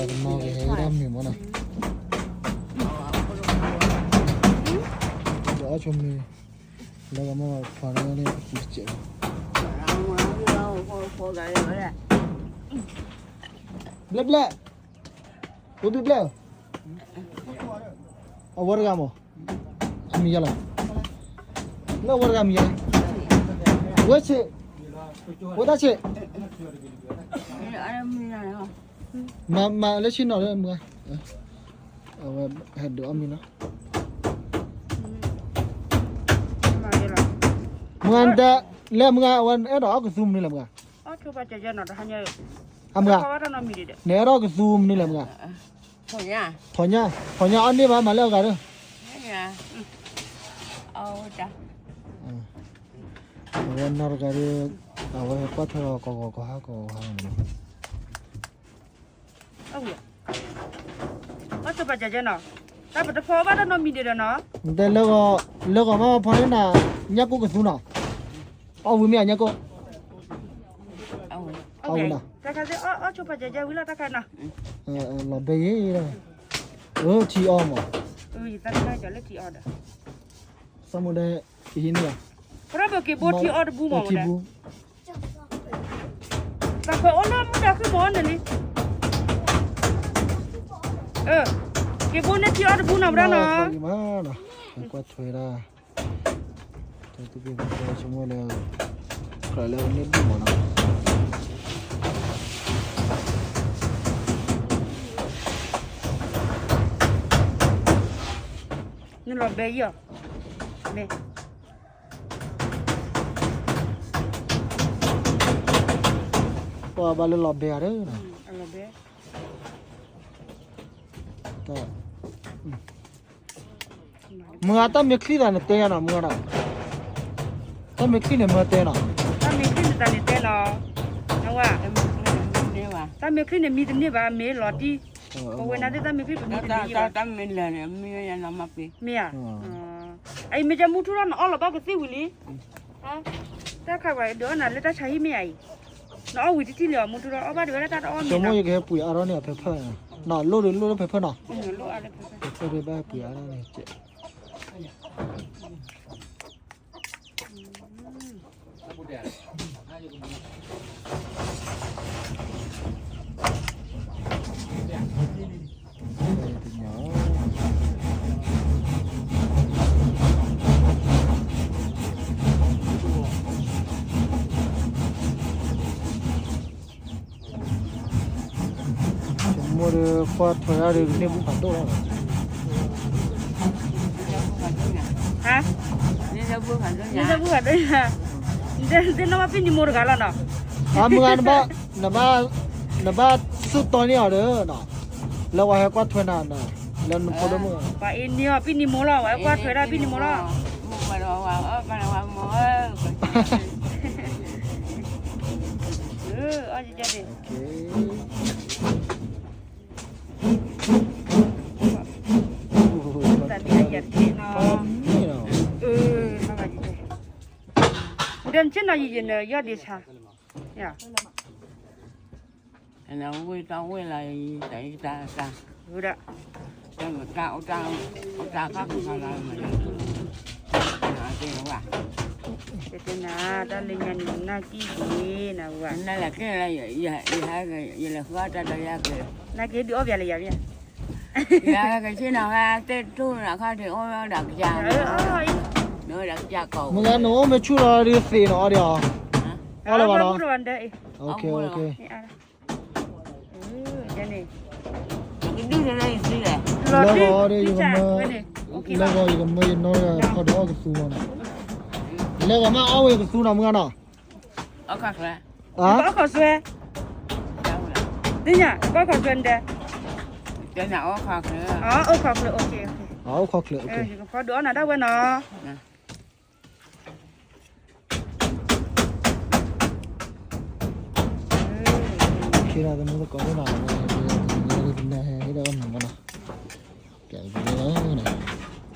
နီၢ်ကဟဲဒၣ်မ့ၤမနီၤ, ယအီၣ်ဆိမ့ၤ, လၢကမီၢ်ဖီန့ၣ်အပူၤတစဲးလီၤ, ဘျဲၣ်ဘျဲၣ်, အိၣ်ဘျဲၣ်ဘျဲၣ်, အဝဲတဂၤမး, အမံၤယါလီၤ, လၢအဝဲတဂၤမံၤယါ, ဝဲဆ့, ဝဲတၢ်ဆ့, မၤလၢဆ့နီၤလၢမုၢ်ဂၤ, အဝဲဟဲဒုးအီၣ်မ့ၤနီၤ, မုၢ်ဂၤ, လၢမုၢ်ဂၤ အဝဲအဲၣ်ဒိးအီၣ်ကသူမနုၤလဲၣ်မုၢ်ဂၤ, အမုၢ်ဂၤ, နအဲၣ်ဒိးကသူမနုၤလဲၣ်မုၢ်ဂၤ, ဖီညါ, ဖီညါအီၣ်န့ၢ်ဘၣ်မၤလၢအဂၤဒီး, အဝဲနီၢ်တဂၤဒီး, အဝဲဟဲကွၢ်ထွဲအီၤကီးကီးကီးဟါကီးကီးဟါန့ၣ်လီၤ. အီၣ်ဆိပာ်စၢၤနီၤ, တၢ်ပတဖီဘၣ်တၢ်နီတမံၤဒံးဒီးနီၤ, တဲလၢဂီၤ, လၢဂီၤမးဖီန့ၢ်နၤ, ညၣ်ကိၣ်ကသူနီၤ, အီၣ်ဝံၤမ့ၢ်ဧါညၣ်ကိၣ်, အီၣ်ဝံၤနီၤ, တၢ်ခါသ့ၣ်အီၣ်ဆိပာ်စၢၤဝံၤလီၤတၢ်ခါနီၤ, လီၤဘဲယဲ, အၢ ထံအီမး, ယသးခါကီးလၢထံအီဒီး, သးမူဒဲ, ဟံးန့ၢ်, ပရၢဘၢၣ်က့ၤဘိထံအီတဘူမးမူဒဲ သးခွဲးအိၣ်လၢမူဒါဃုမီၤန့ၣ်လံ, က့ၤဘိန့ၢ်ထံအီတဘူနီၤ ပဒၣ်နီၤ, ကွၢ်ထွဲဒၣ်, တၢ်သူၣ်က့ၢ်သးကီဆိကမိၣ်လၢ, ကြၢးလၢန့ၢ်ဘူမီၤနီၤ, နလီၤဘဲယီၤ, မ့ၢ် ပှၤဘၣ်လၢလီၤဘဲဧါ, မုၢ်ဂၤတၢ်မ့ၢ်ချံသးန့ၣ်တဲယၤနီၤ မုၢ်ဂၤနီၤ, တၢ်မ့ၢ်ချံန့ၣ်မ့ၢ်တဲနီၤ, တၢ်မ့ၢ်ချံန့ၣ်သးန့ၣ်တဲနီၤ, တၢ်မ့ၢ်ချံန့ၣ်မံတန့ၢ်ဘၣ် မ့ၢ်လီၤတံၢ်, ပဝဲနၤသ့ၣ်တၢ်မ့ၢ်ချံပမံတန့ၢ်ဘၣ်, မ့ၢ်ဧါ, အအံၤမ့ၢ်ကမူထူထီၣ်နအီၣ်လီၤဘၣ်ကသ့ၣ်ဝံၤလံ, တၢ်ခါပှၤဒုးအီၣ်နၤလၢတၢ်ဆါဟံၣ်မ့ၢ်ဧါအံၤ, နအီၣ်ဝံၤတထံၣ်လံအီၤ မူထူထီၣ်အီၣ်ဘၣ်ဒံးဝဲဒၣ်တၢ်တအီၣ်မ့ၢ်နီၤ, ယကဟဲပှ့ၤအါထီၣ်န့ၣ်အဖၢဖၢ, နီၤလိၣ်ဒီးလိၣ်လၢဖၢဖၢနီၤ, ဖၢဖၢဘၣ်ပှ့ၤအါထီၣ်န့ၣ်, ဆိကမိၣ်ဒီးကွၢ်ထွဲဒၣ်ဒီးန့ၢ်ဘူဖးဒိၣ်လီၤ, ဟါ, န့ၢ်ဘူဖးဒိၣ်, နသ့ၣ်နီၣ်ဘၣ်ပံၣ်နံၤမိၢ်တဂၤလီၤနီၤ, အမုၢ်ဂၤ, နဘၣ်, နဘၣ်စူၢ်တီန့ၢ်အီၤဒီး, လၢဝဲဟဲကွၢ်ထွဲနၤ, လၢနဖိဒိၣ်မုၣ်, ပှၤအ့န့ၢ်အီၤပံၣ်နံၤမိၢ်လီၤ ဝဲကွၢ်ထွဲဒၣ်ပံၣ်နံၤမိၢ်လီၤ, အီၣ်ကကဲန့ၣ်, ဒီးနဆ့ၣ်နီၤယံာ်ယံာ်န့ၣ် ယီၢ်ဒ့ဆါ, ဝံၣ်တၢ်ဝံၣ်လီၤ, တၢ်, တၢ်, တၢ်, တၢ်လၢညါန့ၣ် နၢ်ကံၣ်က့ၤနဝဲ, ယလဲၤဃုအီၣ်တၢ်ဒီးယၤက့ၤ, နၢ်က့ၤဒုးအီၣ်ပျးလၢယၤမ့ၢ်ဧါ, ယကဆ့ၣ်နီၤဝဲသ့ၣ်ထူၣ်နီၤခီဒုးအိၣ်ဒီးကစၢ်, ဒီးကစၢ်ကိး, မုၢ်ဂၤနအိၣ်မ့ၢ်ဆူၣ်လီၤဒုးသ့ၣ်နီၤအီၣ်ဒံးအီၤ, အီၣ်လၢၤဘၣ်နီၤ, လၢဂီၤဒီးယကမၢ, လၢဂီၤယကမၢယနီၢ်ခီဒီးအီၣ်ကသူမနီၤ, လၢဂီၤမ့ၢ်အီၣ်ဝဲကသူနီၤမုၢ်ဂၤနီၤ, အီၣ်ခီၣ်ဆွဲ, သ့ၣ်ညါ, ကီၢ်ခီၣ်ဆွဲနတဲ, အိၣ်ခီၣ်ချၢ, အိၣ်ခီၣ်ချၢ, ယကဖီဒုးအီၣ်နၤဒၣ်ဝဲနီၤ. ခ့ဒီးသမူသကိးန့ၣ်နီၤ, ဟဲဒၣ်အီၣ်မ့ၤမနီၤ, ကဲ